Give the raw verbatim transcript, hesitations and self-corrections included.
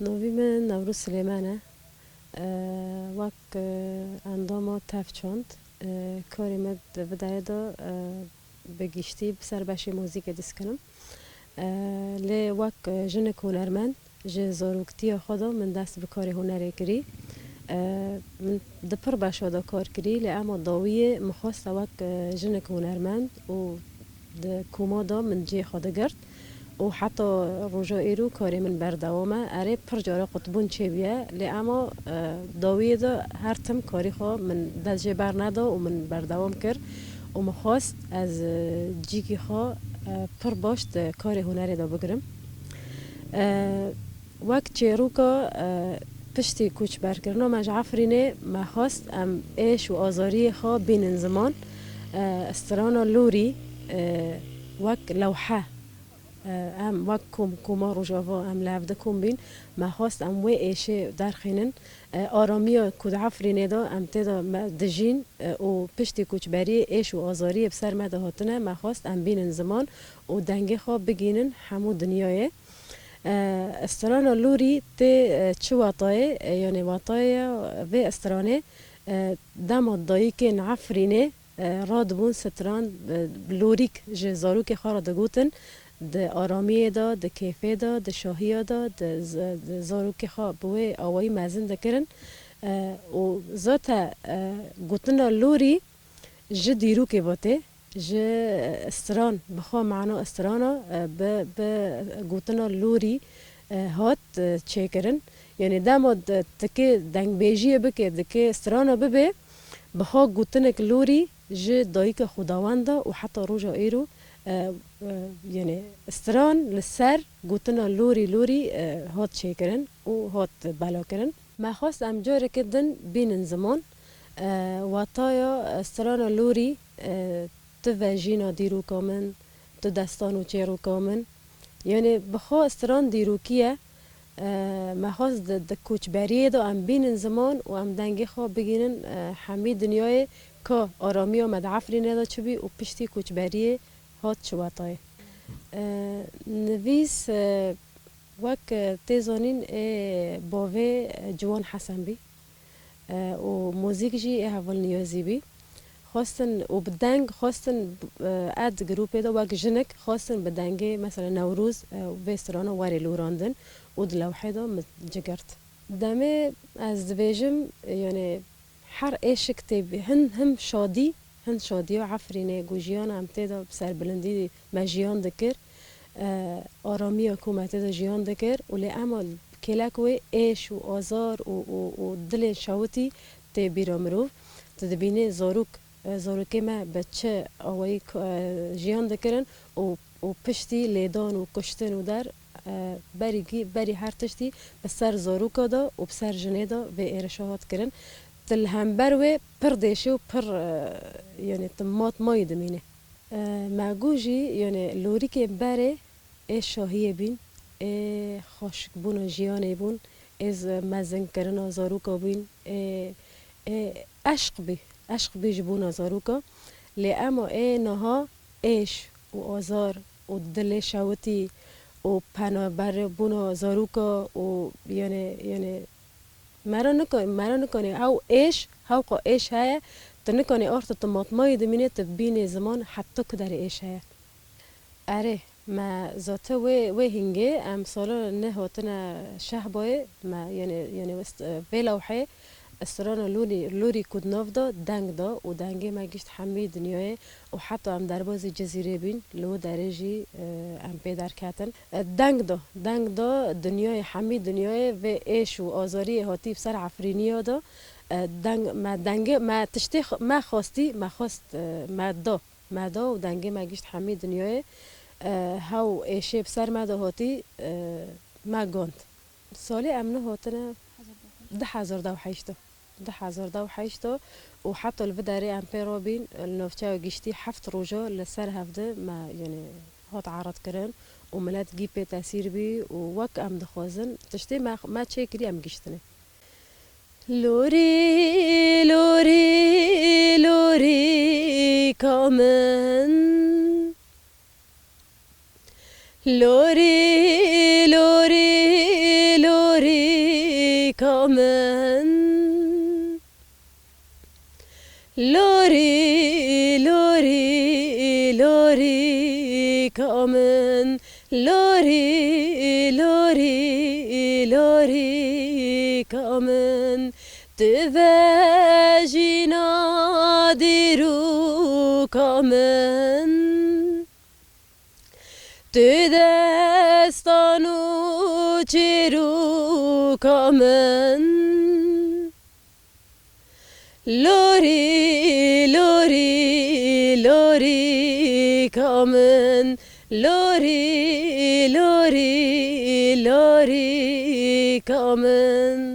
Navî min Newroz Silêman e. E, wek, e, endama Tevçand, e, karê me di vê derê de, e, bi giştî bi ser beşê muzîkê diskinim. E, lê wek, e, jinik hunermend ji zaroktiya xwe de min dest bi karê hunerê kirî. E, min di pir beşa de kar kirî, lê ema dawiyê min xwest wek, e, jinik hunermend û di koma de min cihê xwe digirt û heta roja êro karê min berdewam e. Erê, pir cara qutbûn çêbûye, lê ema, e, dawiyê de her tim karê xwe min dest jê berneda û min berdewam kir û min xwest ez, e, cîkî xwe, e, pir baş di karê hunerê de bigirim. E, Wek çêroka, e, piştî koçberkirina me ji Efrînê, me xwest em êş û azariyê xwe bînin ziman. E, strana lorî, e, wek lewhe, e, em wek kom, koma Rojava em li hev de kom bîn, me xwest em wê êşê derxînin. E, aramiya ku di Efrînê de em tê de me dijîn, e, û piştî koçberiyê êş û azariyê bi ser me de hatine, me xwest em bînin ziman û dengê xwe bigînin hemû dinyayê. E, strana lorî tê, e, çi watayê? E, yanê wataya vê stranê, e, dema dayikên Efrînê, e, radibûn stran, e, lorîk ji zarokê xwe re digotin, di aramiyê de, di kêfê de, di şahiya de, di z-, di zarokê xwe bi wê awayî mezin dikirin. E, û zate, e, gotina lorî ji dîrokê ve tê, ji, e, stran, bi xwe mana strana, e, bi, bi gotina lorî, e, hat, e, çêkirin. Yanî dema di, dikê dengbêjiyê bike, dikê strana bibe, bi xwe gotinek lorî ji dayika xwedawend de û heta roja êro, e, e, yanî stran li ser gotina lorî lorî, e, hat çêkirin û hat belakirin. Me xwest em careke din bînin ziman. E, wataya, e, strana lorî, e, tu vejîna dîroka min, tu destan û çêroka min. Yanê bi xwe stran dîrokî ye. E, me xwest di, di koçberiyê de em bînin ziman û em dengê xwe bigînin, e, hemî dinyayê ka aramiya me di Efrînê de çi bî û piştî koçberiyê hat çi wetayê. E, nivîs, e, Wek, e, tê zanîn ê bavê, e, Ciwan Hesen bî. E, û muzîk jî ê Heval Niyazî bî. Xwestin û bi deng xwestin, e, ed grûpê de wek jinik xwestin bi dengê mesela Newroz, e, vê strana werê lûrandin û di lewhê de min cigirt. Demê ez dibêjim, e, yanê Her êşik tê bî, hin, him şadî, hin şadiya Efrînê ku jiyana em tê de bi serbilindî me jiyan dikir, e, aramiya ku me tê de jiyan dikir û lê ema kêlek wê êş û azar û, û, û dilê şewitî tê bîra mirov. Tu dibînî zarok, e, zarokê me bi çi awayî k-, e, jiyan dikirin û û piştî lêdan û kuştin û der, e, berî gî-, berî her tiştî bi ser zaroka de û bi ser jinê de vê êrişa hat kirin. Tu li hember wê pir dêşî û pir, e, yanê tu matmayî dimînî. E, me got jî, yanê lorîkên berê ê şahiyê bîn, ê xweşikbûna jiyanê bûn, ê z-, mezinkirina zaroka bîn, ê, ê eşq bî, eşq bî ji bona zaroka. Lê ema ê niha êş û azar û dilê şewitî û penaberbûna zaroka û, yanê, yanê, me re nika-, me re nikanê ew êş, hewqa êş heye, tu nikanê arta tu matmayî dimînê, tu bînê ziman heta ku derê êş heye. Erê, me zate wê, wê hingê em sala neh hatine Şehbayê, me, yanê, yanê west-, vê lewhê strana lûlî, lûrî ku di nav de deng da û dengê me gişt hemî dinyayê û heta em derbazî Cizîrê bîn, li wê derê jî, e, em pê derketin. E, deng da, deng da dinyayê, hemî dinyayê vê êş û azariyê hatî bi ser Efrîniya de, e, deng, me dengê, me tiştê xwe, me xwestî, me xwest, e, me da. Me da û dengê me gişt hemî dinyayê, e, hew êşê bi ser me de hatî, e, me gond. Salê em neh hatine du hezar dew heşt de. Du hezar dew heşt de û heta li vê derê em pê re bîn, li navçeya giştî heft roja li ser hevdi me, yanê hat eradkirin û milet gî pê tesîr bî û wek em dixwazin tiştê me, me çêkirî em giştine. Lorî, lorî, lorîka min. Lorî, lorî, lorî. lorîka min. Lorî, lorî, lorîka min. Lorî, lorî, lorîka min. Tu vejîna dîroka min. Tu destan û çîroka min. Lorî, lorî, lorîka min. Lorî, lorî, lorîka min.